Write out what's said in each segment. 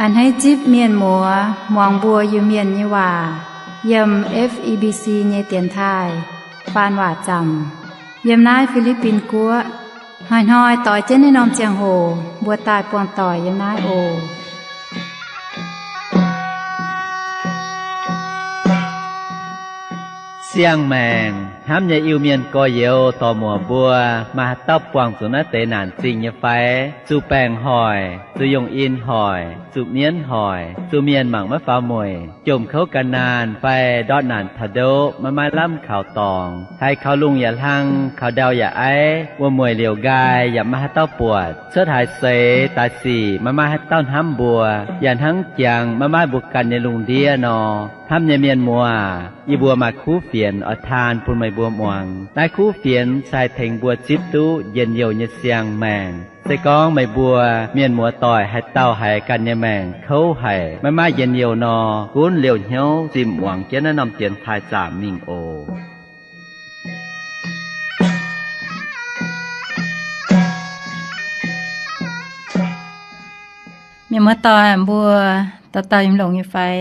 A'hneiv zipv mienh muoz muangx mbuo Iu-Mienh nyei waac yiem F E B C nyei dienx taaih faan waac zaamc yiem naaiv Fi^li^bin Guoqv. Hnoi-hnoi doix jienv naaiv norm ziangh hoc mbuo daaih buangh doic yiem naaiv oc. Siang-maengc hnamv nyei Iu-Mienh gorx-youz dorc-muoc mbuo, maaih haaix dauh buangh zuqc naaiv deix naanc zingh nyei fai? Zuqc baengc hoic, zuqc yungh in hoic, zuqc mienv hoic, zuqc mienh mangc maiv faaux mueic, jomc kouv ga'naanh fai ndortv naanc taux ndoqv maiv maaih lamh kaux dorngx, haiz kaux lungh yaac hlang, kaux ndau yaac aiv, wuom mueic liouc nqaai yaac maiv maaih haaix dauh buatc, cuotv haaix seix daaih sic maiv maaih haaix dauh hnamv mbuo, yaac hnangv jangx maiv maaih mbuo ganh nyei lungh ndiev nor. Hnamv nyei mienh muoz, yie mbuo maaih kuv fienx oix taan bun meih mbuo muangx. Naaiv kuv fienx se haih tengx mbuo zipv duqv njien-youh nyei siang-maengc. Se gorngv meih mbuo mienh muoz doic haaix dauh haiz ganh nyei maengc kouv haic, maiv maaih njien-youh nor, gunv liouh hnyouv zimh muangx jienv naaiv norm dienx taaih zaamc mingh oc. Mienh muoz doic, mbuo dauh dauh yiem longx nyei fai?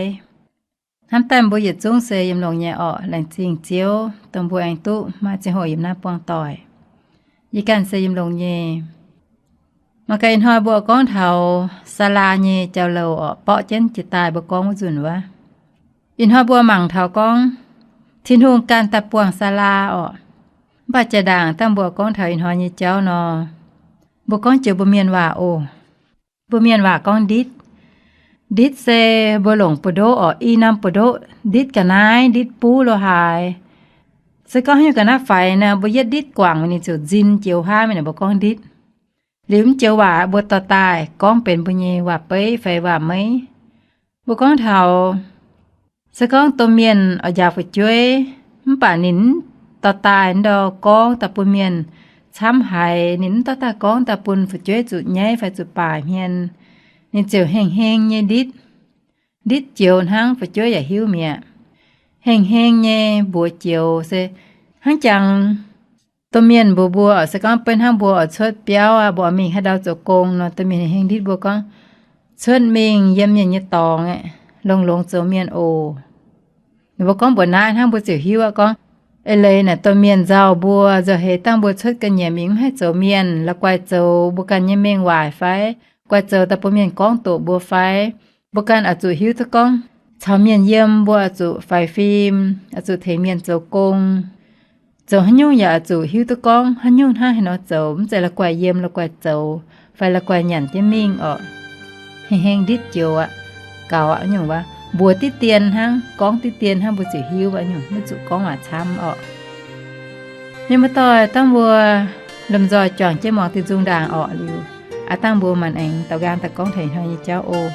Hnamv daaih mbuo yietc zungv se yiem longx nyei orqc. Laengz zingh Ziouv dongh mbuo aengx duqv maaih ziangh hoc yiem naaiv buangh doic. Yie ganh se yiem longx nyei. Mangc gaax ih hnoi mbuo gorngv taux Saalaa nyei jauv-louc orqc, borqv jienv jiex daaih mbuo gorngv wuov nzunc wuov. Ih hnoi mbuo mangc taux gorngv Tin-Hungh ganh daaih buangh Saalaa orqc. Mv baac jaa-ndaangc dangh mbuo gorngv taux ih hnoi nyei jauv nor, mbuo gorngv joux mbuo mienh waac oc. Mbuo mienh waac gorngv nditv. Nditv se mbuo longc buoz-ndoqv orqc, i norm buoz-ndoqv nditv ga'naaiv, nditv buv lo haaix. Se gorngv haaix nyungc ga'naaiv faix nor, mbuo yietv nditv guangc ninh ziouc nzin joux haav mingh, mbuo gorngv nditv. Liuz mv joux waac mbuo dorh daaih gorngv benx mbuo nyei waac-beiv fai waac-meiv. Mbuo gorngv taux se gorngv domh mienh oix njaaux fu'jueiv, mv baac ninh mv dorh daaih ndau gorngv daaih bun mienh camv haiz, ninh mv dorh daaih gorngv daaih bun fu'jueiv zuqc nyaiv fai zuqc baaic hmien, ninh ziouc heng-heng nyei nditv. Nditv joux hnangv, fu'jueiv yaac hiuv mi'aqv. Heng-heng nyei mbuox joux se hnangv jangx domh mienh mbuox mbuo, se gorngv beiv hnangv mbuo oix cuotv biauv aqv, mbuo oix mingh haaix ndau zoux gong nor, domh mienh heng-heng nditv mbuo gorngv, cuotv mingh yiem mienh nyei dorngx aeqv, longx-longx zoux mienh oc. Ninh mbuo gorngv mbuox naaiv hnangv mbuo ziouc hiuv aqv gorngv, eix leiz naaic domh mienh nzauh mbuo, nzauh heix dangh mbuo cuotv ga'nyiec mingh mv haih zoux mienh, la'guaih zoux mbuo ganh nyei mengh waaic fai, guaih zoux daaih bun mienh gorngv doqc mbuo fai. Mbuo ganh oix zuqc hiuv duqv gorngv caux mienh yiem mbuo oix zuqc faix fim, oix zuqc tengx mienh zoux gong. Zoux haaix nyungc yaac oix zuqc hiuv duqv gorngv haaix nyungc hnangv haaix nor zoux, mv zeiz la'guaih yiem la'guaih zoux fai la'guaih nyanc jienv mingh orqc. Heng-heng nditv joux aqv, gaux aqv nyungc wuov, mbuox diqv dien hnangv, gorngv diqv dien hnangv mbuo ziouc hiuv aqv nyungc, maiv zuqc gorngv waac camv orqc. Mienh muoz-doic, dangh mbuo lomh nzoih juangc jienv muangx diuh nzung ndaangc orqc liuz, aav dangh mbuo maanc aengx daaux nqaang daaih gorngv taux ih hnoi nyei jauv oc.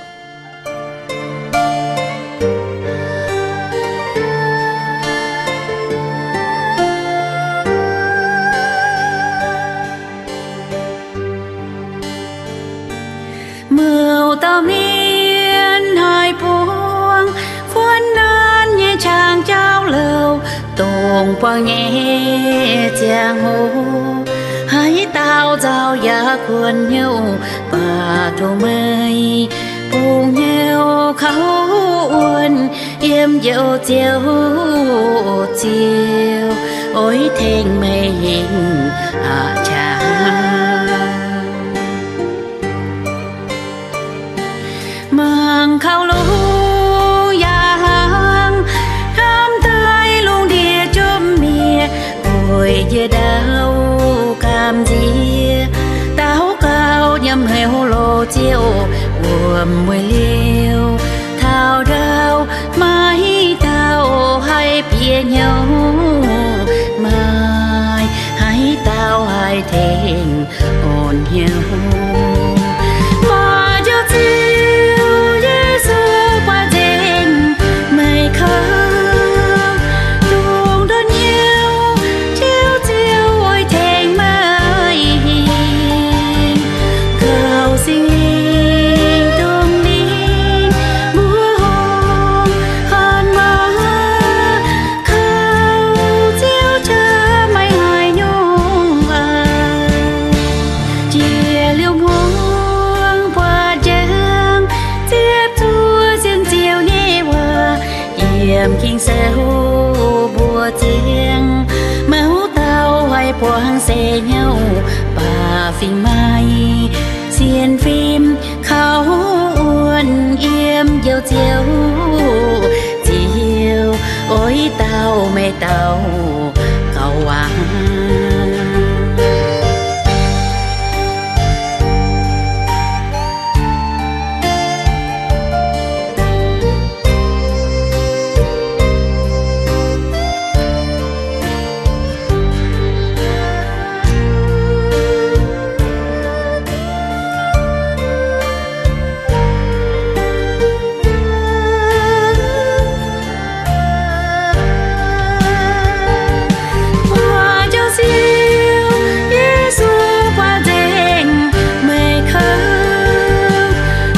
Muoz-doic mienh haih buangh kuonx naanc nyei qangx jauv-louc, dongh buangh nyei ziangh hoc, haaix dauh nzauh yaac kuonx hnyouv, baac dongh meih bungx hnyouv kouv wuonh, yiem Njoux Ziouv Ziouv oix tengx meih hingh aqc qangx. Mangc kaux lungh yaac hlang, hnamv daaih lungh ndiev jomc miev, gueic njiec ndau gamh nziex, daux gaux nyiemc heuc loz Ziouv, wuom-mueic liouh taux ndau, maiv dauh haih bieqc hnyouv, maiv haaix dauh haih tengx orn hnyouv. Maiv Njoux Ziouv Yesu buatc nzengc meih kouv, dongh ndortv hnyouv Njoux Ziouv oix tengx meih hingh. Kaux Singx Lingh dongh lingh mbuo hngongx han maah, kaux Ziouv jaax maiv haiz nyungc aqv. Jiex liuz hmuangx buatc njang, Yiem Ging-Sou mbuox ziangx, mouv dauh haih buangv se hnyouv, baac fingx maaih sienx fim kaux wuonh yiem njoux Ziouv. Ziouv oix dauh meih dauh gauh waac. Mbuo Ziouv Yesu buatc nzengc meih kouv,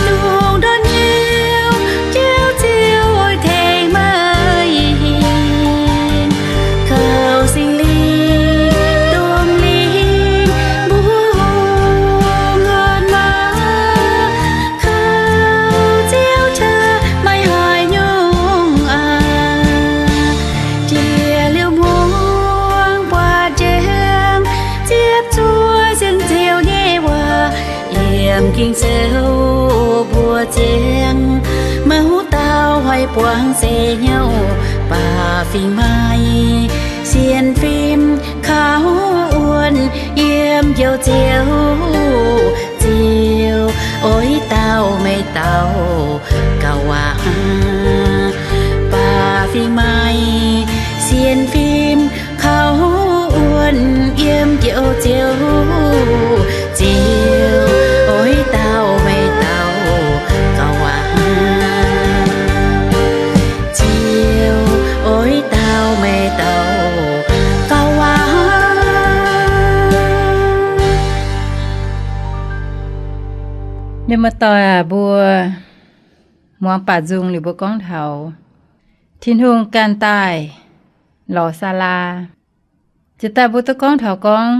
dongh ndortv hnyouv Ziouv, Ziouv oix tengx meih hingh. Kaux Singx Lingh domh lingh mbuo hungh waac, kaux Ziouv qaqv maaih haaix nyungc aqv. Jiex liuz muangx buatc njiec, ziepc zuoqv sienx Ziouv nyei waac. Yiem Ging-Sou mbuox ziangx, mouv dauh haih buangv se hnyouv, baac fingx maaih sienx fim kaux wuonh yiem njoux Ziouv. Ziouv oix dauh meih dauh gauh waac, baac fingx maaih sienx fim kaux wuonh yiem njoux Ziouv. Ziouv oix dauh meih dauh gauh waac, Ziouv oix dauh meih dauh gauh waac. Mienh muoz-doic aac, mbuo muangx baac nzung liuz mbuo gorngv taux Tin-Hungh ganh daaih lorz Saalaa. Jiex daaih mbuo duqv gorngv taux gorngv,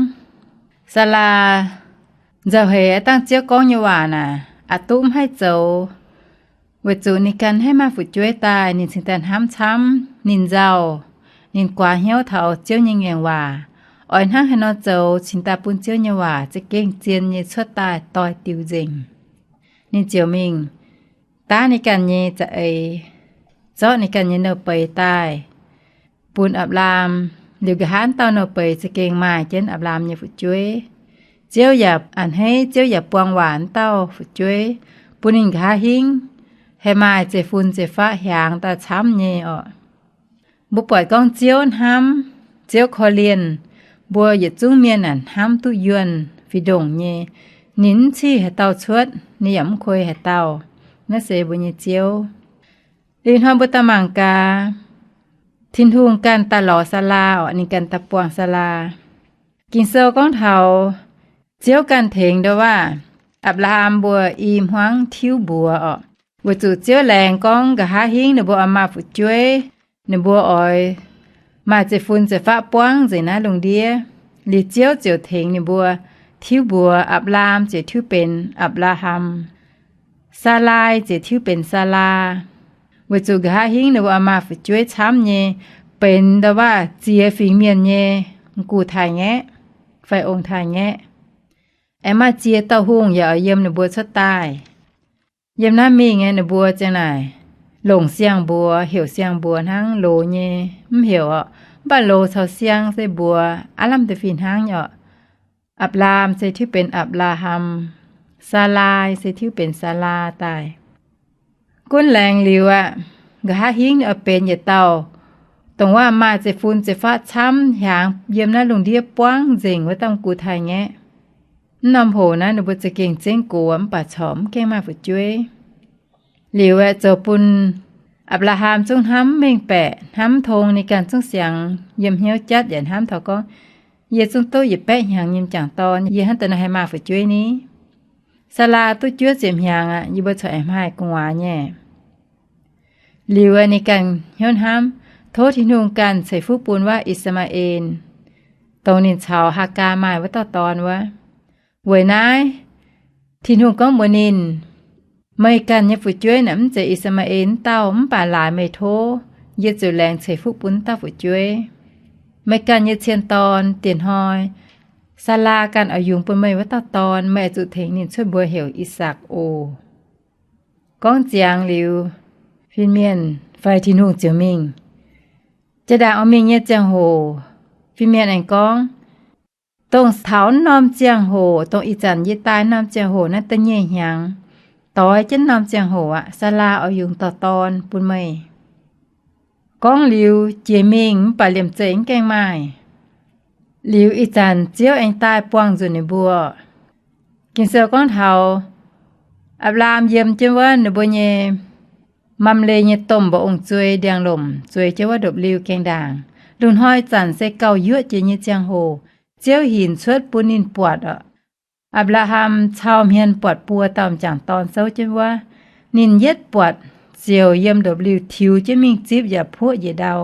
Saalaa nzauh heix aqv, dangh Ziouv gorngv nyei waac naaic aqc duqv mv haih zoux, weic zuqc ninh ganh haih maaih fu'jueiv daaih, ninh cingx daaih hnamv camv, ninh nzauh, ninh guaax hnyouv taux Ziouv nyei ngaengc waac, oix hnangv haaix nor zoux cingx daaih bun Ziouv nyei waac za'gengh zien nyei cuotv daaih doix-diuc nzengc. Ninh ziouc mingh daav ninh ganh nyei za'eix, zorqv ninh ganh nyei nouh beiz daaih bun Apc^laam. Liuz nqa'haav dauh nouh beiz za'gengh maaih jienv Apc^laam nyei fu'jueiv. Ziouv yaac a'hneiv, Ziouv yaac buang waac wuov dauh fu'jueiv bun ninh nqa'haav hingv haih maaih zeiv-fun zeiv-faqv hiaangx daaih camv nyei orqc. Mbuo buatc gorngv Ziouv hnamv, Ziouv korv-lienh mbuo yietc zungv mienh naaic hnamv duqv yuonh fih ndongc nyei. Ninh mv cih haaix dauh cuotv, ninh yaac mv kuei haaix dauh. Naaiv se mbuo nyei Ziouv. Liuz hnoi mbuo daaih mangc gaax, Tin-Hungh ganh daaih lorz Saalaa orqc, ninh ganh daaih buangh Saalaa. Ging-Sou gorngv taux Ziouv ganh tengx ndo waac, Apc^laam mbuo i hmuangv tiuv mbuox orqc, weic zuqc Ziouv laengz gorngv nqa'haav hingv ninh mbuo oix maaih fu'jueiv, ninh mbuo oix maaih zeiv-fun zeiv-faqv buangv nzengc naaiv lungh ndiev. Liuz Ziouv ziouc tengx ninh mbuo tiuv mbuox, Apc^laam ziouc tiuv benx Apc^laa^ham, Saalaai ziouc tiuv benx Saalaa, weic zuqc nqa'haav hingv ninh mbuo oix maaih fu'jueiv camv nyei, benx ndo waac ziex fingx mienh nyei m'gux taaih-ngaeqv fai ong-taaih-ngaeqv. Aengx maaih ziex dauh hungh yaac oix yiem ninh mbuo cuotv daaih. Yiem naaiv mingh aeqv, ninh mbuo ziang naaic longc siang-mbuox, heuc siang-mbuox hnangv loz nyei, mv heuc orqc. Mv baac loz caux siang se mbuox aav lamh deix fih hnangv nyei orqc. Apc^laam se tiuv benx Apc^laa^ham, Saalaai se tiuv benx Saalaa daaih. Gunv laengz liuz aqv, nqa'haav hingv oix benx yietc dauh dongh waac maaih zeiv-fun zeiv-faqv camv hiaangx yiem naaiv lungh ndiev buangv nzengc wuov dauh m'gux taaih-ngaeqv. Mv norm hoc naaiv ninh mbuo za'gengh zengv gox mv baac corc mv gaengh maaih fu'jueiv. Liuz aeqv, zoux bun Apc^laa^ham zungv hnamv mv mengh baeqc, hnamv mv tong. Ninh ganh zungv siangx yiem hnyouv jatv yaac hnamv taux gorngv, yie zungv duqv yietc baeqv hnyangx nyei m'jangc dorn, yie hnangv daaih nor haih maaih fu'jueiv ni? Saalaa duqv juov ziepc hnyangx aqv, yie mbuo corc aengx maaih gu'nguaaz nyei. Liuz aeqv, ninh ganh hnyouv hnamv, tov Tin-Hungh ganh ceix fuqv bun waac I^saa^maa^en, dongh ninh caux Haagaa maaih wuov dauh dorn wuov. Weic naaiv, Tin-Hungh gorngv mbuox ninh, meih ganh nyei fu'jueiv naaic mv zeiz I^saa^maa^en wuov dauh, mv baac laaix meih tov yie ziouc laengz ceix fuqv bun dauh fu'jueiv. Meih ganh nyei cien dorn, dieh hnoi Saalaa ganh oix yungz bun meih wuov dauh dorn, meih oix zuqc tengx ninh cuotv mbuox heuc I^sakc oc. Gorngv ziangx liuz, fin-mienh fai Tin-Hungh ziouc mingh. Jaa-ndaangc oix mingh nyei ziangh hoc, fin-mienh aengx gorngv, dongh taux norm ziangh hoc, dongh ih zanc yie daaih norm ziangh hoc naaiv da'nyeic hnyangx, doix jienv norm ziangh hoc aqv, Saalaa oix yungz dauh dorn bun meih. Gorngv liuz jiex mingh mv baac liemh zeih mv gaengh maaih. Liuz ih zanc Ziouv aengx daaih buangh nzunc ninh mbuo. Ging-Sou gorngv taux Apc^laa^ham yiem jienv wuov ninh mbuo nyei Mamle nyei domh mba'ong zuei ndiangx-lomc, zuei jienv wuov ndopv-liuh gaengh ndaangc. Lungh hnoi zanc se gauh yuoqv jiex nyei ziangh hoc, Ziouv hinc cuotv bun ninh buatc oc. Apc^laa^ham cau hmien buatc buo dauh m'jangc dorn souv jienv wuov. Ninh yietv buatc ziouc yiem ndopv-liuh tiux jienv mingh zipv yaac puoqv njiec ndau.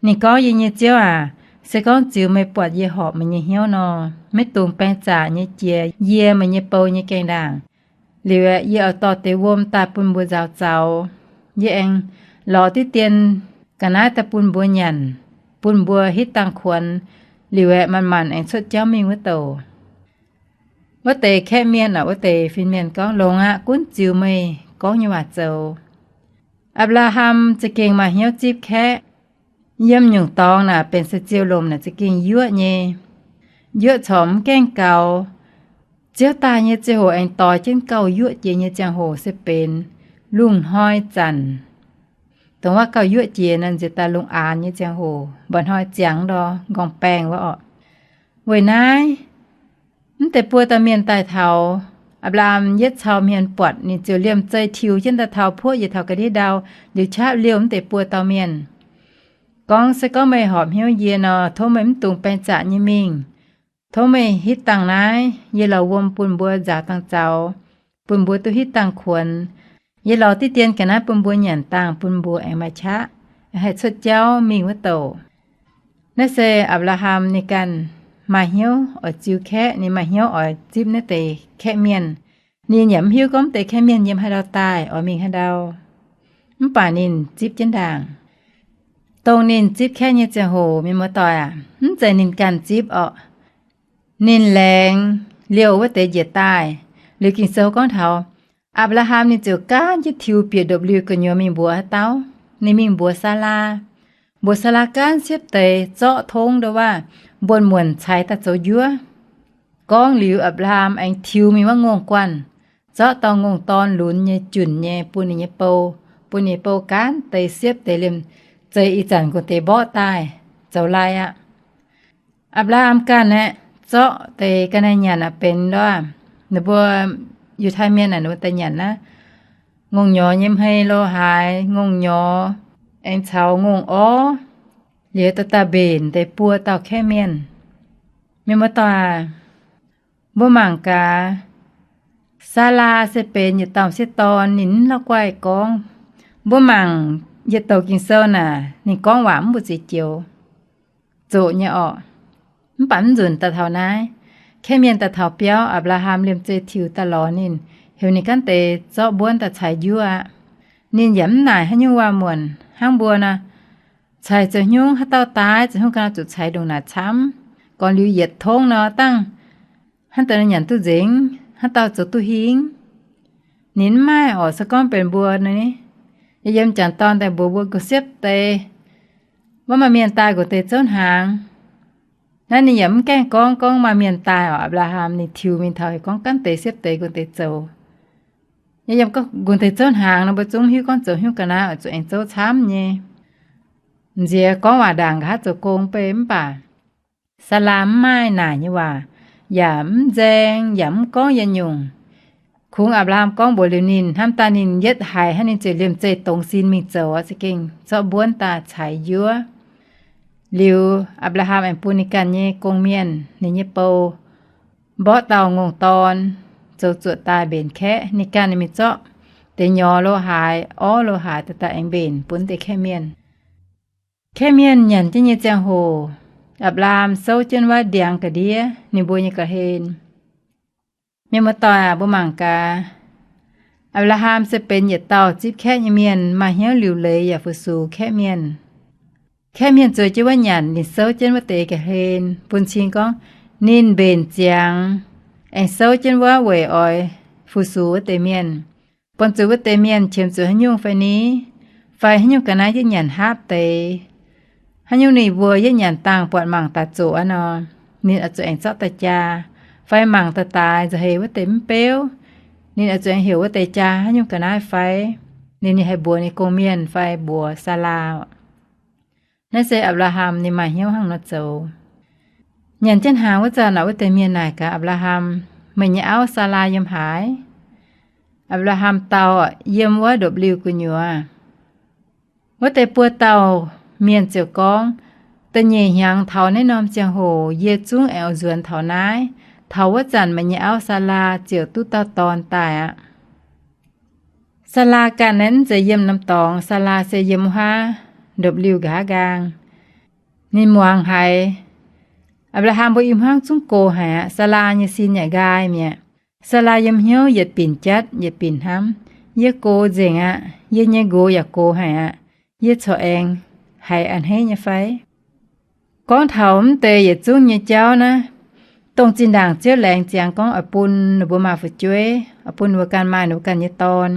Ninh gorngv, Yie nyei Ziouv aac, se gorngv ziux meih buatc yie horpc meih nyei hnyouv nor, maiv dungx baeng zaqc nyei jiex yie, meih nyei bou, nyei gaengh ndaangc. Liuz aeqv, yie oix dorh deix wuom daaih bun mbuo nzaaux zaux. Yie aengx lorz diqv dien ga'naaiv daaih bun mbuo nyanc, bun mbuo hitv dangh kuonx. Liuz aeqv, manc-manc aengx cuotv jauv mingh wuov douc. Wuov deix kaeqv mienh aeqv, wuov deix fin-mienh gorngv, Longx aqv. Gunv ziux meih gorngv nyei waac zoux. Apc^laa^ham za'gengh maaih hnyouv zipv kaeqv. Yiem nyungc dorngx naaic benx se ziouh lomc naaic za'gengh yuoqv nyei. Yuoqv corc mv gaengh gaux. Ziouv daaih nyei ziangh hoc aengx doix jienv gauh yuoqv jiex nyei ziangh hoc se benx lungh hnoi zanc. Dongh wuov gauh yuoqv jiex naaic nziex daaih lungh aanx nyei ziangh hoc, mba'hnoi ziangx ndor nqorngv-baengh wuov orqc. Weic naaiv, mv deix buo dauh mienh daaih taux, Apc^laa^ham yietv cau hmien buatc, ninh ziouc liemh zeih tiux jienv daaih taux puoqv yietc taux ga'ndiev ndau, liuz qaqv liouh mv deix buo dauh mienh. Gorngv, Se gorngv meih horpc hnyouv yie nor, tov meih mv dungx baeng zaqc nyei mingh. Tov meih hitv dangh naaiv, yie lorz wuom bun mbuo nzaaux dangh zaux, bun mbuo duqv hitv dangh kuonx. Yie lorz diqv dien ga'naaiv bun mbuo nyanc dangh, bun mbuo aengx maaih qaqv haih cuotv jauv mingh wuov douc. Naaiv se Apc^laa^ham ninh ganh maaih hnyouv oix ziux kaeqv, ninh maaih hnyouv oix zipv naaiv deix kaeqv mienh. Ninh yaac mv hiuv gorngv mv deix kaeqv mienh yiem haaix ndau daaih, oix mingh haaix ndau. Mv baac ninh zipv jienv ndaangc. Dongh ninh zipv kaeqv nyei ziangh hoc, mienh muoz-doic aac, mv zeiz ninh ganh zipv orqc. Ninh laengz liouh wuov deix njiec daaih. Liuz Ging-Sou gorngv taux, Apc^laa^ham ninh ziouc gaanv jienv tiux bieqc ndopv-liuh gu'nyuoz mingh mbuox haaix dauh? Ninh mingh mbuox Saalaa. Mbuox Saalaa gaanv siepv deix zorqv tongv ndo waac mbuonx muonc caux daaih zoux njuov. Gorngv liuz, Apc^laa^ham aengx tiux mingh wuov ngongh guanh, zorqv dauh ngongh dorn lunx nyei junc nyei bun ninh nyei bou, bun ninh nyei bou gaanv deix siepv deix liemh zeih ih zanc nqox deix mborqv daaih zoux lai aqv. Apc^laa^ham ganh aeqv, zorqv deix ga'naaiv nyanc aqv benx ndoqv, ninh mbuo Yiutai Mienh naaic ninh mbuo daaih nyanc naaiv, ngongh nyorx nyei hmei lo haaix, ngongh nyorx aengx caux ngongh orv, liuz dauh dauh mbenc deix buo dauh kaeqv mienh. Mienh muoz-doic, mbuo mangc gaax, Saalaa se benx yietc dauh m'sieqv dorn, ninh mv la'guaih gorngv. Mbuo mangc yietc douc Ging-Sou naaic, ninh gorngv waac mv mbu'ziex joux, zoqc nyei orqc. Mv baac mv nzunc daaih taux naaiv, kaeqv mienh daaih taux biauv, Apc^laa^ham liemh zeih tiux daaih lorz ninh, heuc ninh gaanv deix zorqv mbuonv daaih caux njuov aqv. Ninh yaac mv naaic haaix nyungc waac-muonc hnangv mbuo nor, caux zoux haaix nyungc haaix dauh daaih, zoux haaix nyungc ga'naaiv zuqc caux ndongc naaic camv. Gorngv liuz yietc tongv nor dangh hnangv deix nor nyanc duqv nzengc, haaix dauh zoux duqv hingh. Ninh mv maaih orqc, se gorngv benx mbuo nor, yie yiem m'jangc dorn daaih mbuox mbuo nqox siepv deix, wuov maaih mienh daaih nqox deix zouv hnaangx. Naaiv ninh yaac mv gaengh gorngv, gorngv maaih mienh daaih orqc. Apc^laa^ham ninh tiux mingh taux heuc gorngv gaanv deix siepv deix nqox deix zoux. Yie yiem gorngv nqox deix zouv hnaangx nor, mbuo zungv mv hiuv gorngv zoux haaix nyungc ga'naaiv oix zuqc aengx zouv camv nyei. M'nziex gorngv waac ndaangc nqa'haav zoux gong beiv mv baac Saalaa mv maaih naaic nyei waac, yaac mv nzaeng, yaac mv gorngv yietc nyungc. Kungx Apc^laa^ham gorngv mbuox liuz ninh, hnamv daaih ninh yietv haiz hnangv, ninh ziouc liemh zeih dongz sin mingh zoux, za'gengh zorqv mbuonv daaih caux njuov. Liuz Apc^laa^ham aengx bun ninh ganh nyei gong-mienh, ninh nyei bou, mborqv dauh ngongh dorn, zoux zuoqc daaih mbenc kaeqv. Ninh ganh mingh zorqv deix nyorx lo haaix, orv lo haaix daaih, daaih aengx mbenc bun deix kaeqv mienh. Kaeqv mienh nyanc jienv nyei ziangh hoc, Apc^laa^ham souv jienv wuov ndiangx ga'ndiev ninh mbuo nyei ga'hlen. Mienh muoz-doic aac, mbuo mangc gaax, Apc^laa^ham se benx yietc dauh zipv kaeqv nyei mienh, maaih hnyouv liuc leiz yaac fu-sux kaeqv mienh. Kaeqv mienh zueiz jienv wuov nyanc, ninh souv jienv wuov deix ga'hlen bun cing gorngv ninh mbenc ziangx, aengx souv jienv wuov weic oix fu-sux wuov deix mienh, bun zuqc wuov deix mienh qiemx zuqc haaix nyungc fai ni, fai haaix nyungc ga'naaiv jienv nyanc hapv deix. Haaix nyungc ninh mbuo yietv nyanc dangh buatc mangc daaih zoqc aqv nor, ninh oix zuqc aengx zorqv daaih jaa, fai mangc daaih daaix nza'heix wuov deix mv beuv, ninh oix zuqc aengx heuc wuov deix jaa haaix nyungc ga'naaiv fai, ninh, ninh haih mbuox ninh gong-mienh fai mbuox Saalaa. Naaiv se Apc^laa^ham ninh maaih hnyouv hnangv nor zoux. Nyanc jienv hnaangx wuov zanc, wuov deix mienh naaic gaax Apc^laa^ham, meih nyei auv Saalaa yiem haaix? Apc^laa^ham dau, yiem wuov ndopv-liuh gu'nyuoz. Wuov deix buo dauh mienh ziouc gorngv, da'nyeic hnyangx taux naaiv norm ziangh hoc yie zungv aengx oix nzuonx taux naaiv. Taux wuov zanc meih nyei auv Saalaa ziouc duqv dauh dorn daaih aqv. Saalaa ganh naaiv mv zeiz yiem norm dorngx. Saalaa se yiem wuov haav ndopv-liuh nqa'haav nqaang. Ninh muangx haiz Apc^laa^ham mbuo i hmuangv zungv gox haic aqv. Saalaa nyei sin yaac nqaai mi'aqv. Saalaa yiem hnyouv yietc binc jatv yietc binc hnamv, yie gox nzengc aqv. Yie nyei nqox yaac gox haic aqv. Yie corc aengx haiz a'hneiv nyei fai? Gorngv taux mv deix yietc zungv nyei jauv naaiv, dongh zinh ndaangc Ziouv laengz ziangx gorngv oix bun ninh mbuo maaih fu'jueiv, oix bun ninh mbuo ganh maaih ninh mbuo ganh nyei dorn.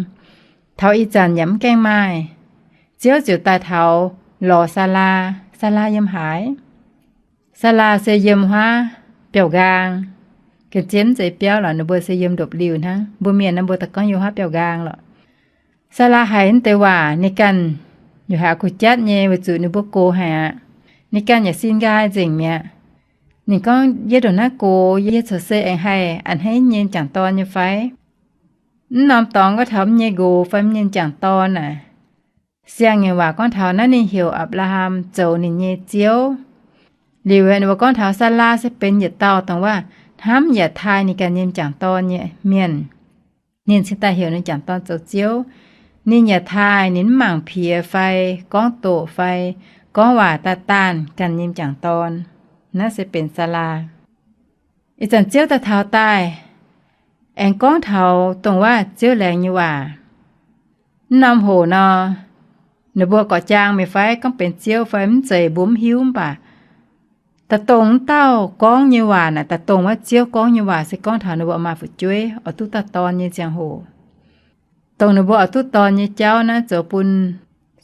Taux ih zanc yaac mv gaengh maaih. Ziouv ziouc daaih taux lorz Saalaa. Saalaa yiem haaix? Saalaa se yiem wuov haav biauv-nqaang. Ga'zien mv zeiz biauv lorqc, ninh mbuo se yiem ndopv-liuh hnangv. Mbuo mienh naaiv mbuo daaih gorngv yiem wuov haav biauv-nqaang lorqc. Saalaa haiz mv deix waac ninh ganh yaac haiz kuh jatv nyei, weic zuqc ninh mbuo gox haic aqv. Ninh ganh yaac sin nqaai nzengc mi'aqv. Ninh gorngv, yie ndongc naaiv gox, yie corc se aengx haih a'hneiv nyei m'jangc dorn nyei fai? Mv norm dorngx gorngv taux mv nyei nqox fai mv nyei m'jangc dorn naaic, siang-nyungc waac gorngv taux naaiv ninh heuc Apc^laa^ham zoux ninh nyei Ziouv. Liuz ninh mbuo gorngv taux Saalaa se benx yietc dauh dongh waac hnamv yaac taaih ninh ganh nyei m'jangc dorn nyei mienh. Ninh cingx daaih heuc ninh m'jangc dorn zoux Ziouv. Ninh yaac taaih, ninh mv mangc piex fai gorngv doqc fai gorngv waac daaih daanh ganh nyei m'jangc dorn. Naaiv se benx Saalaa. Ih zanc Ziouv daaih taux daaih, aengx gorngv taux dongh waac Ziouv laengz nyei waac. Mv norm hoc nor, ninh mbuo gorqv-jaang meih fai gorngv benx Ziouv fai mv zeiz mbuo mv hiuv, mv baac da'dongh wuov dauh gorngv nyei waac naaic, da'dongh wuov Ziouv gorngv nyei waac se gorngv taux ninh mbuo maaih fu'jueiv oix duqv dauh dorn nyei ziangh hoc. Dongh ninh mbuo oix duqv dorn nyei jauv naaiv zoux bun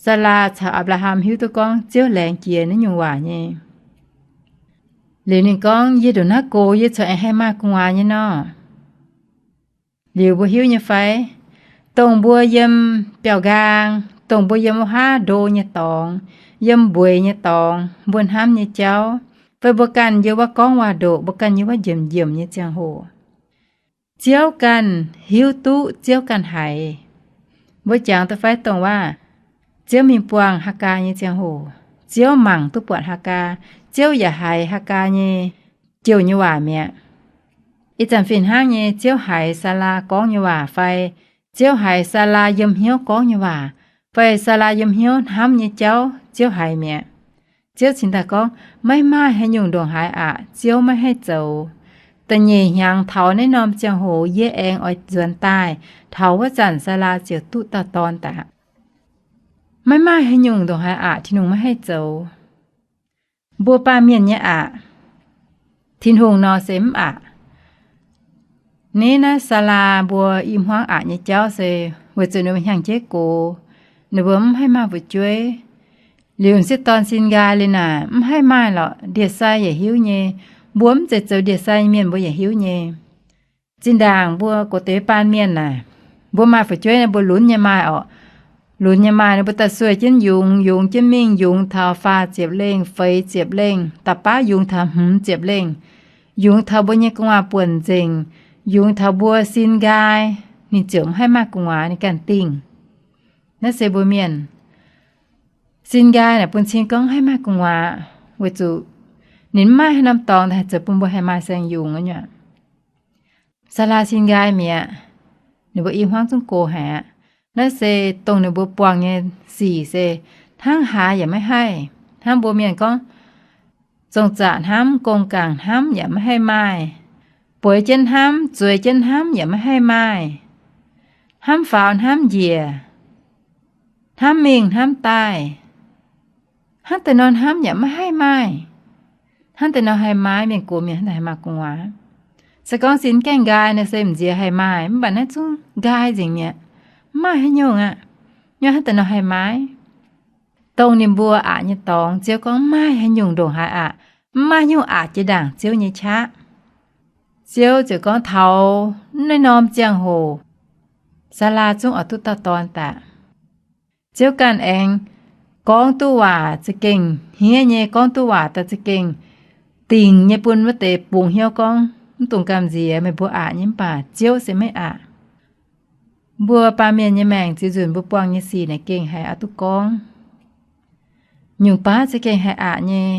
Saalaa caux Apc^laa^ham hiuv duqv gorngv Ziouv laengz jiex naaiv nyungc waac nyei. Liuz ninh gorngv, yie ndongc naaiv gox yie corc aengx haih maaih gu'nguaaz nyei nor. Liuz mbuo hiuv nyei fai? Dongh mbuo yiem biauv-nqaang, dongh mbuo yiem wuov haav ndo nyei dorngx, yiem mbueiz nyei dorngx, mbuo hnamv nyei jauv, fai mbuo ganh yiem wuov gorngv waac-ndoqc, mbuo ganh yiem wuov njiemc njiemc nyei ziangh hoc, Ziouv ganh hiuv duqv, Ziouv ganh haiz. Mbuo jangx deix fai dongh waac Ziouv mingh buangh Haagaa nyei ziangh hoc, Ziouv mangc duqv buatc Haagaa, Ziouv yaac haiz Haagaa nyei jouh nyei waac mi'aqv. Ih zanc fih hnangv nyei, Ziouv haiz Saalaa gorngv nyei waac fai Ziouv haiz Saalaa yiem hnyouv gorngv nyei waac, fai Saalaa yiem hnyouv hnamv nyei jauv, Ziouv haiz mi'aqv. Ziouv cingx daaih gorngv, maiv maaih haaix nyungc ndongc haaix aqc Ziouv maiv haih zoux. Da'nyeic hnyangx taux naaiv norm ziangh hoc yie aengx oix nzuonx daaih, taux wuov zanc Saalaa ziouc duqv dauh dorn daaih. Maiv maaih haaix nyungc ndongc haaix aqc Tin-Hungh maiv haih zoux. Mbuo baamh mienh nyei aqc, Tin-Hungh nor se mv aqc. Ni naaiv Saalaa mbuo i hmuangv aqc nyei jauv se weic zuqc ninh mbuo hnyangx-jeiv gox, ninh mbuo mv haih maaih fu'jueiv. Liuz m'sieqv dorn sin nqaai liuz naaic, mv haih maaih lorqc. Ndie-sai yaac hiuv nyei. Mbuo mv zeiz zoux ndie-sai nyei mienh mbuo yaac hiuv nyei. Zinh ndaangc mbuo gox deix baamh mienh naaic, mbuo maaih fu'jueiv naaic mbuo lunx nyei maaih orqc. Lunx nyei maaih, ninh mbuo daaih sueih jienv yungz, yungz jienv mingh, yungz taux faah ziepc lengh, feix ziepc lengh, da'baav yungz taux hmz ziepc lengh. Yungz taux mbuo nyei gu'nguaaz buonc nzengc, yungz taux mbuo sin nqaai, ninh ziouc mv haih maaih gu'nguaaz ninh ganh dingh. Naaiv se mbuo mienh sin nqaai naaic bun cing gorngv haih maaih gu'nguaaz, weic zuqc ninh mv maaih haaix norm dorngx haih zoux bun mbuo haih maaih saeng-yungz aqv nyei. Saalaa sin nqaai mi'aqv. Ninh mbuo i hmuangv zungv gox haic aqv. Naaiv se dongh ninh mbuo buangh nyei sic se hnangv haaix yaac maiv haih. Hnangv mbuo mienh gorngv, zongh zaqc hnamv, gong-gaangc hnamv yaac maiv haih maaih. Bueix jienv hnamv, zueiz jienv hnamv yaac maiv haih maaih. hnamv faaux hnamv njiec, hnamv mingh hnamv daaih. Hnangv deix nor hnamv yaac maiv haih maaih. Hnangv deix nor haih maaih, mienh gox mienh hnangv naaic haih maaih gu'nguaaz. Se gorngv sin gaengh nqaai nor se m'nziex haih maaih, mv baac naaiv zungv nqaai nzengc mi'aqv. Mv maaih haaix nyungc aqv. Nyoc hnangv deix nor haih maaih. Dongh ninh mbuo aqc nyei dorngx, Ziouv gorngv mv maaih haaix nyungc ndongc haaix aqc. Mv maaih nyungc aqc jiex ndaangc Ziouv nyei qaqv. Ziouv ziouc gorngv taux naaiv norm ziangh hoc, Saalaa zungv oix duqv dauh dorn daaih. Ziouv ganh aengx gorngv duqv waac za'gengh hniev nyei, gorngv duqv waac daaih za'gengh dingc nyei bun wuov deix bungx hnyouv gorngv, mv dungx gamh nziex, meih mbuo aqc nyei mv baac Ziouv se maiv aqc. Mbuo baamh mienh nyei maengc ziex nzunc mbuo buangh nyei sic naaic gengh haiz oix duqv gorngv. Nyungc baav za'gengh haih aqc nyei.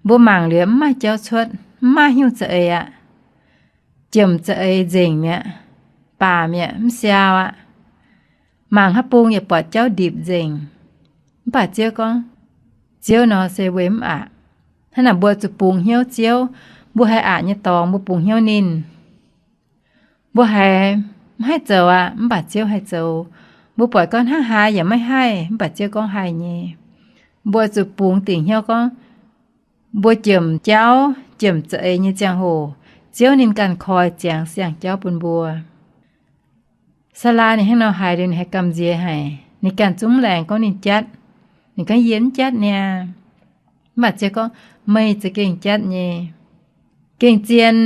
Mbuo mangc liuz mv maaih jauv cuotv, mv maaih haaix nyungc za'eix aqv. Jomc za'eix nzengc mi'aqv, baac mi'aqv, mv siau aqv. Mangc haaix bung yaac buatc jauv ndipc nzengc. Mv baac Ziouv gorngv, Ziouv nor se weic mv aqc. Hnangv naaic mbuo zuqc bungx hnyouv Ziouv, mbuo haih aqc nyei dorngx mbuo bungx hnyouv ninh. Mbuo haiz mv haih zoux aqv, mv baac Ziouv haih zoux. Mbuo buatc gorngv hnangv haaix yaac maiv haih, mv baac Ziouv gorngv haih nyei. Mbuo zuqc bungx dingc hnyouv gorngv, mbuo jomc jauv, jomc za'eix nyei ziangh hoc, Ziouv ninh ganh koi ziangx siang-jauv bun mbuo. Saalaa ninh hnangv nor haiz liuz ninh haiz gamh nziex haic. Ninh ganh zungv mv laengz gorngv ninh jatv. Ninh gorngv, Yie mv jatv niaa. Mv baac Ziouv gorngv, Meih za'gengh jatv nyei. Gengh zien,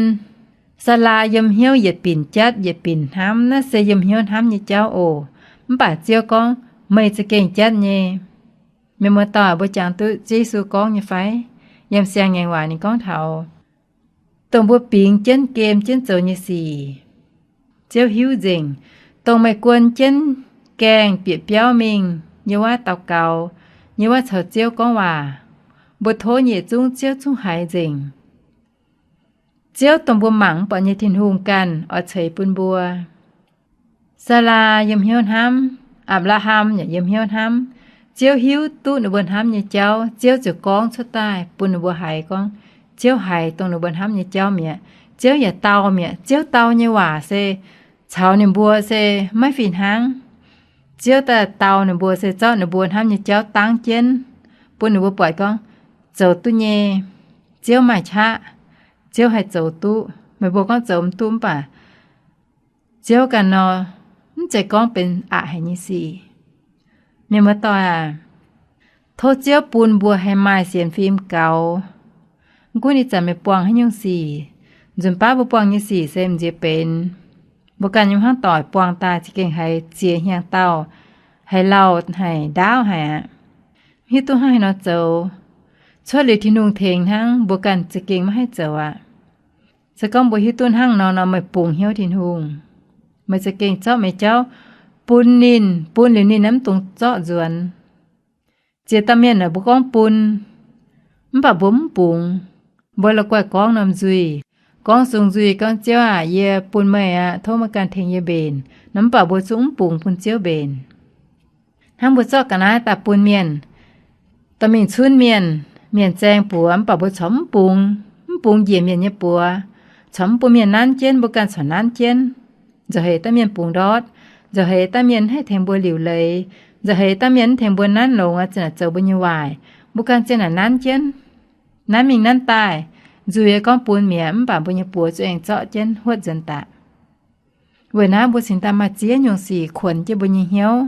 Saalaa yiem hnyouv yietc binc jatv yietc binc hnamv, naaiv se yiem hnyouv hnamv nyei jauv oc. Mv baac Ziouv gorngv, Meih za'gengh jatv nyei. Mienh muoz-doic, mbuo jangx duqv Ziouv Yesu gorngv nyei fai? Yiem Siang-Ngaengc Waac ninh gorngv taux, dongh mbuo bingx jienv, gem jienv zoux nyei sic, Ziouv hiuv nzengc. Dongh meih guon jienv gaengh bieqc biauv mingh, yiem wuov daux gaux, yiem wuov caux Ziouv gorngv waac, mbuo tov nyei yietc zungv Ziouv zungv haiz nzengc. Ziouv dongh mbuo mangc mv buatc nyei Tin-Hungh ganh oix ceix bun mbuo. Saalaa yiem hnyouv hnamv, Apc^laa^ham yaac yiem hnyouv hnamv. Ziouv hiuv duqv ninh mbuo hnamv nyei jauv, Ziouv ziouc gorngv cuotv daaih bun ninh mbuo haiz gorngv, Ziouv haiz dongh ninh mbuo hnamv nyei jauv mi'aqv. Ziouv yaac dau mi'aqv. Ziouv dau nyei waac se caux ninh mbuo se maiv fih hnangv. Ziouv daaih dau ninh mbuo se zorqv ninh mbuo hnamv nyei jauv dangv jienv, bun ninh mbuo buatc gorngv, zoux duqv nyei. Ziouv maaih qaqv. Ziouv haih zoux duqv. Meih mbuo gorngv zoux mv duqv mv baac Ziouv ganh nor, mv zeiz gorngv benx aqc haic nyei sic. Mienh muoz-doic aac, tov Ziouv bun mbuo haih maaih sienx fim gaux. Mv gunv ih zanc meih buangh haaix nyungc sic, nzunc baav mbuo buangh nyei sic se m'nziex benx. Mbuo ganh nyei hnangv doic buangh daaih za'gengh haiz ziex hnyangx-daauh, haiz lauh haic, ndaauv haic aqv. Hiuv duqv hnangv haaix nor zoux, cuotv liuz Tin-Hungh tengx hnangv, mbuo ganh za'gengh maiv haih zoux aqv. Se gorngv mbuo hiuv duqv hnangv nor nor, meih bungx hnyouv Tin-Hungh. Meih za'gengh zorqv meih jauv bun ninh, bun liuz ninh mv dungx zorqv nzuonx. Ziex dauh mienh naaic mbuo gorngv bun, mv baac mbuo mv bungx. Mbuo la'guaih gorngv norm nzuih, gorngv sung nzuih gorngv, Ziouv aac, yie bun meih aqv. Tov meih ganh tengx yie mbenc. Nor mv baac mbuo zungv mv bungx bun Ziouv mbenc. Hnangv mbuo zorqv ga'naaiv daaih bun mienh, dorh mingh cunv mienh, mienh zaeng buoz, mv baac mbuo corc mv bungx, mv bungx njiec mienh nyei buoz, corc mv bun mienh nanv jienv, mbuo ganh corc nanv jienv. Nzauh heix daaih mienh bungx ndortv, nzauh heix daaih mienh haih tengx mbuo liuc leiz, nzauh heix daaih mienh mv tengx mbuo nanv longx aqv, zinh naaic zoux mbuo nyei waaic, mbuo ganh zinh naaic nanv jienv. Nanv mingh nanv daaih, nzuih gorngv bun mi'aqv, mv baac mbuo nyei buoz zuqc aengx zorqv jienv huotv nzuonx daaih. Weic naaiv mbuo cingx daaih maaih ziex nyungc sic kuonx jienv mbuo nyei hnyouv,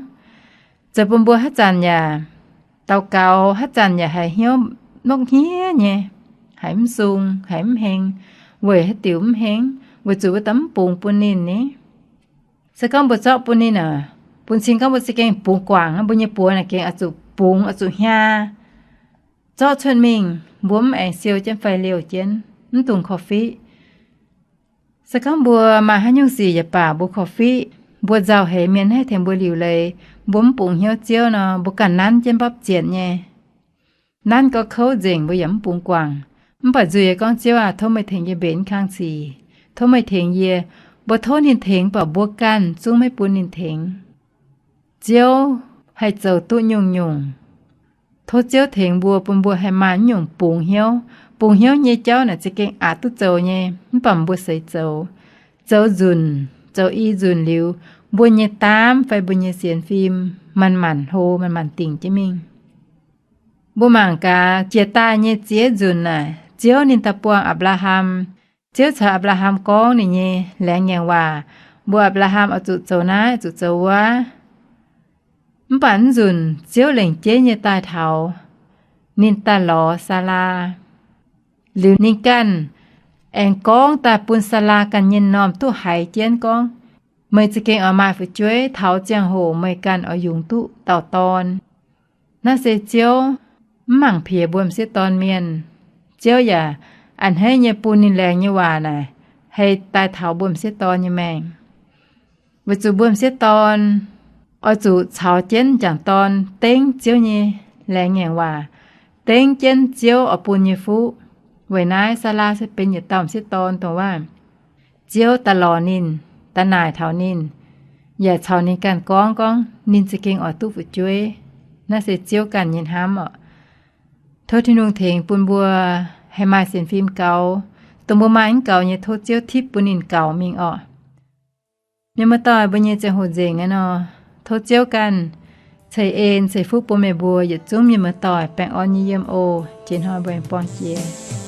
zoux bun mbuo haaix zanc yaac daux gaux, haaix zanc yaac haiz hnyouv nokv hniev nyei, haiz mv sung, haiz mv heng, weic haaix diuc mv heng, weic zuqc mbuo daaih mv bungx bun ninh ni. Se gorngv mbuo zorqv bun ninh aac, bun cing gorngv mbuo za'gengh bungx guangc, mbuo nyei buoz naaic gengh oix zuqc bungx, oix zuqc hnyaa, zorqv cuotv mingh, mbuo mv aengx siou jienv fai liouh jienv, mv dungx korv-fiqv. Se gorngv mbuo maaih haaix nyungc sic yaac baac mbuo korv-fiqv, mbuo nzauh heix mienh haih tengx mbuo liuc leiz, mbuo mv bungx hnyouv Ziouv nor, mbuo ganh nanv jienv mbopv zietc nyei. Nanv gauh kouv nzengc, mbuo yaac mv bungx guangc. Mv baac nzuih gorngv, Ziouv aac, tov meih tengx yie mbenc kang sic. Tov meih tengx yie. Mbuo tov ninh tengx, mv baac mbuo ganh zungv maiv bun ninh tengx. Ziouv haih zoux duqv nyungc-nyungc. Tov Ziouv tengx mbuo, bun mbuo haih maaih nyungc bungx hnyouv. Bungx hnyouv nyei jauv naaic za'gengh aqc duqv zoux nyei, mv baac mbuo seix zoux. Zoux nzunc, zoux i nzunc liuz, mbuo nyei daamv fai mbuo nyei sienx fim manc-manc hlo, manc-manc dingc jienv mingh. Mbuo mangc gaax, jiex daaih nyei ziex nzunc naaic, Ziouv ninh daaih buangh Apc^laa^ham. Ziouv caux Apc^laa^ham gorngv ninh nyei laengz ngaengc waac, mbuox Apc^laa^ham oix zuqc zoux naaiv, oix zuqc zoux wuov. Mv baac mv nzunc Ziouv lengc jeiv nyei daaih taux, ninh daaih lorz Saalaa. Liuz ninh ganh aengx gorngv daaih bun Saalaa ganh nyei m'normh duqv haiz jienv gorngv, Meih za'gengh oix maaih fu'jueiv, taux ziangh hoc meih ganh oix yungz duqv dauh dorn. Naaiv se Ziouv mv mangc piex mbuo m'sieqv dorn mienh. Ziouv yaac a'hneiv nyei bun ninh laengz nyei waac naaic haih daaih taux mbuo m'sieqv dorn nyei maengc. Weic zuqc mbuo m'sieqv dorn oix zuqc caux jienv m'jangc dorn dengv Ziouv nyei laengz ngaengc waac, dengv jienv Ziouv oix bun nyei fuqv. Weic naaiv Saalaa se benx yietc dauh m'sieqv dorn dongh waac Ziouv daaih lorz ninh, daaih naaic taux ninh, yaac caux ninh ganh gorngv, gorngv ninh za'gengh oix duqv fu'jueiv. Naaiv se Ziouv ganh nyei hnamv oc. Tov Tin-Hungh tengx bun mbuo haih maaih sienx fim gaux, dongh mbuo maaih mv gaux nyei tov Ziouv tipv bun ninh gaux mingh oc. Mienh muoz-doic, mbuo nyei ziangh hoc nzengc aqv nor, tov Ziouv ganh ceix en ceix fuqv bun meih mbuo yietc zungv mienh muoz-doic baengh orn nyei yiem oc. Jiex hnoi mbuo aengx buangh jiex.